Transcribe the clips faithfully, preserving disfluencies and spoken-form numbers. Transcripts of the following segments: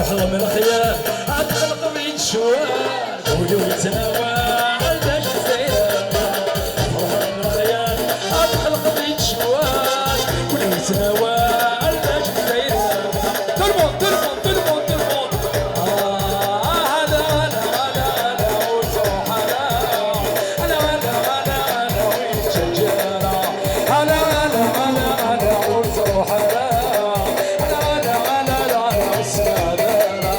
Ḥlem lexyal, ad txelqeḍ i ccwal, ul-iw yettnawal d ajezzayri. Ḥlem lexyal, ad txelqeḍ i ccwal, ul-iw yettnawal d ajezzayri. Tout le monde, tout le monde, tout le monde, tout le monde. Ah, hala, hala, hala, hala, ur ttruḥ ara. Hala, hala, hala, hala, ur yettǧaǧǧa ara. Hala, hala, hala, hala, ur ttruḥ ara. Hala, hala, hala, hala, ur ttnadi ara.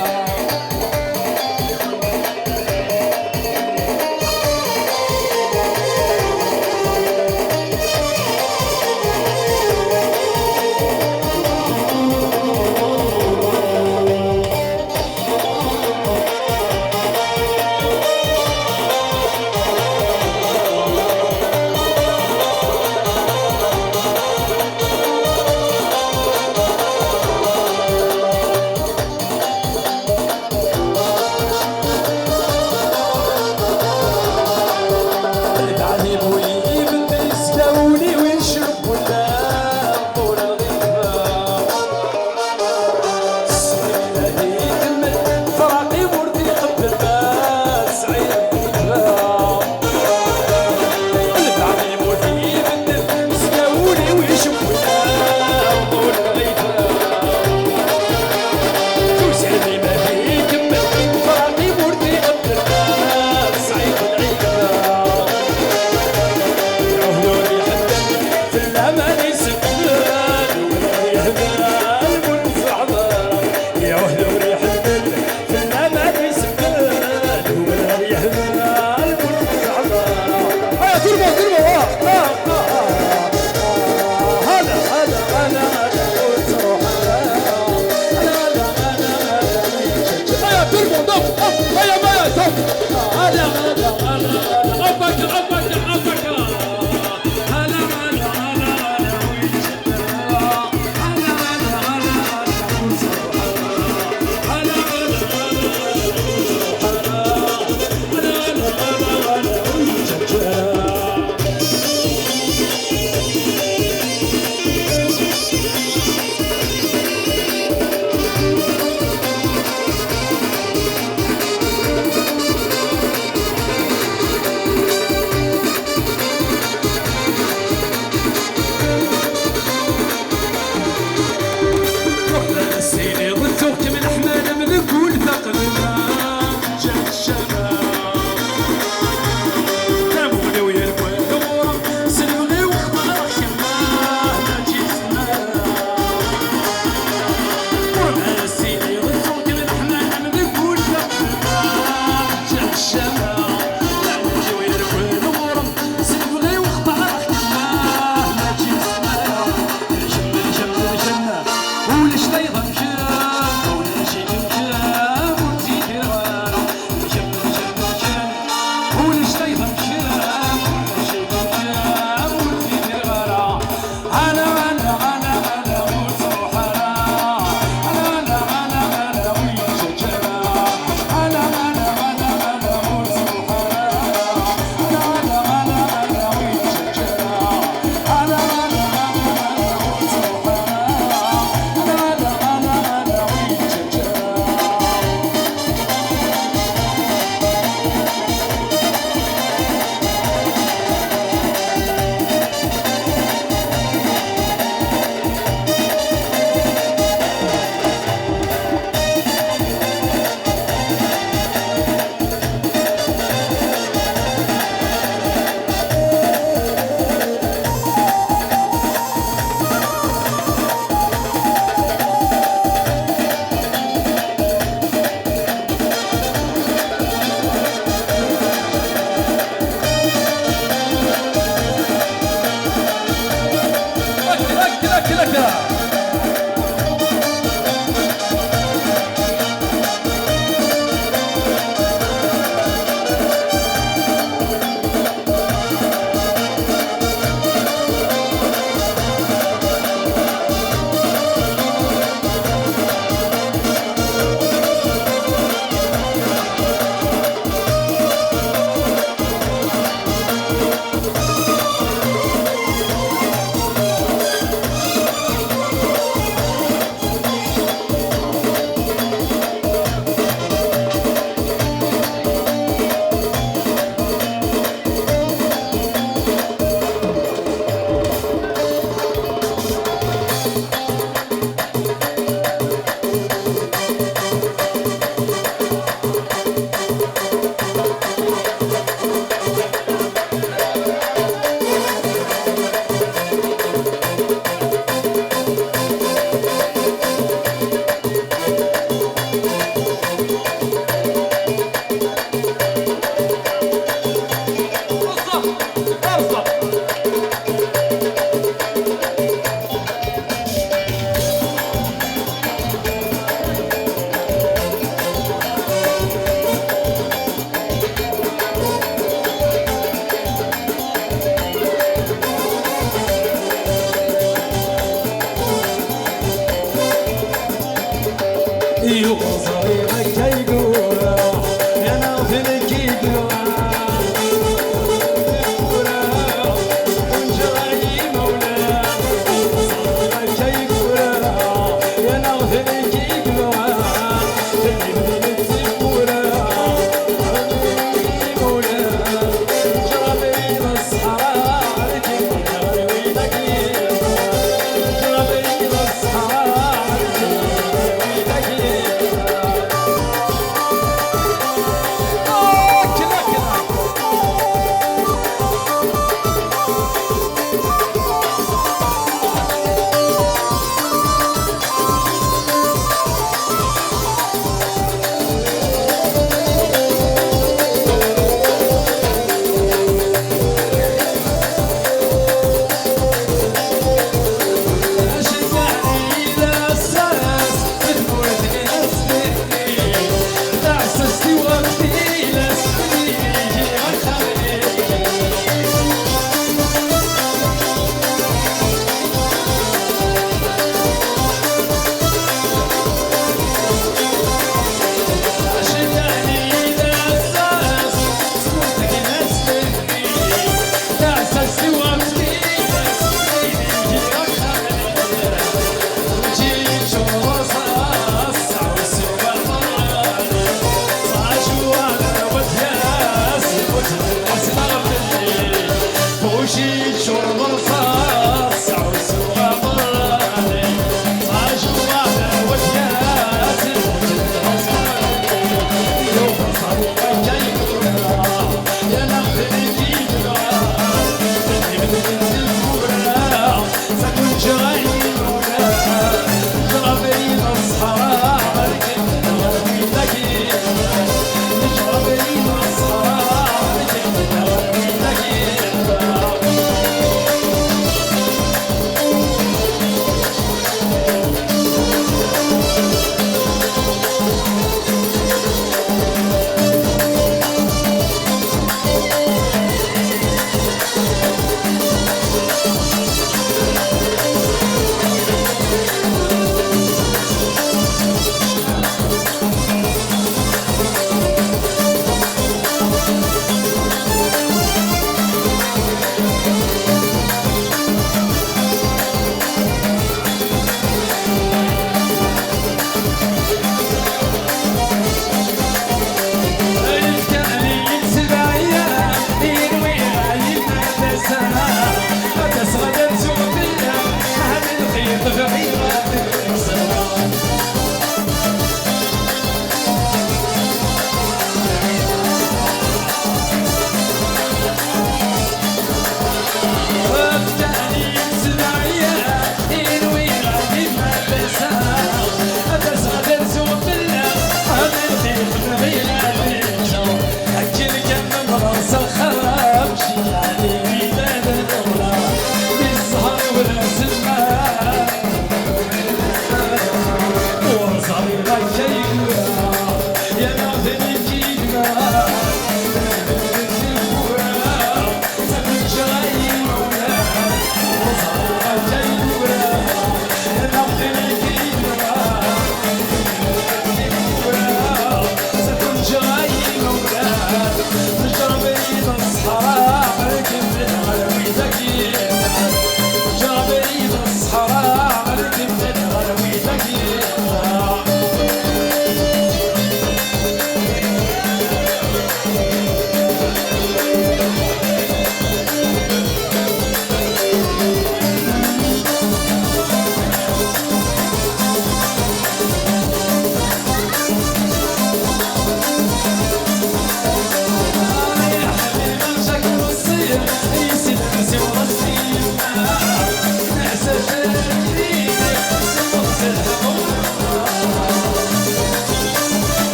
Lbeɛd-iw ibedd izga wul-iw icrewwel am ur lɣiba. Ṣṣwir ad ikemmel, fṛaq-iw ur t-iqebbel ma tesɛiḍ lɣiba. Lbeɛd-iw ur t-ibeddel, izga wul-iw icewwel am ur lɣiba. Tuzzal-im ad ikemmel, fṛaq-iw ur t-iqebbel ma tesɛiḍ lɣiba. Lɛuhd ur iḥemmel, fell-am ad isbel, win ad yehder lmut teḥḍer. Lɛuhd ur iḥemmel, fell-am ad isbel, win ad yehder lmut teḥḍer. Aya, tout le monde, tout le monde, ah, ah, ah, ah. Hala, hala, hala, hala, ur ttruḥ ara. Hala, hala, hala, hala, ur yettǧaǧǧa. Aya, tout le monde, hop, hop, aya, aya, hop. Hala, hala, hala, hala, hop, hop, hop, hop. Ruḥ d as-tiniḍ tuɣ-kem leḥmala-m deg wul taqlima, ǧǧan ccama. Tamuli-w yerwel ɣur-m, s lebɣi-w xtareɣ kemm, ah, mačči s tmara. Ruḥ d as-tiniḍ tuɣ-kem leḥmala-m deg wul taqlima, ǧǧan ccama. Tamuli-w yerwel ɣur-m, s lebɣi-w xtareɣ kemm, ah, mačči s tmara. Kemm, kemm, kemm, ulac tayeḍ am kemm, ulac i kemm kemm, ur tt-idireɣ ara. Kemm, kemm, kemm, ulac tayeḍ am kemm, ulac i kemm kemm, ur tt-idireɣ ara. Ala, ala, ala, ala, ur ttruḥ ara. Ala, ala, ala, ala, ur yettǧaǧǧa ara. Ala, ala, ala, ala, ur ttruḥ ara. Ala, ala, ala, ala, ur yettǧaǧǧa ara. Yuɣez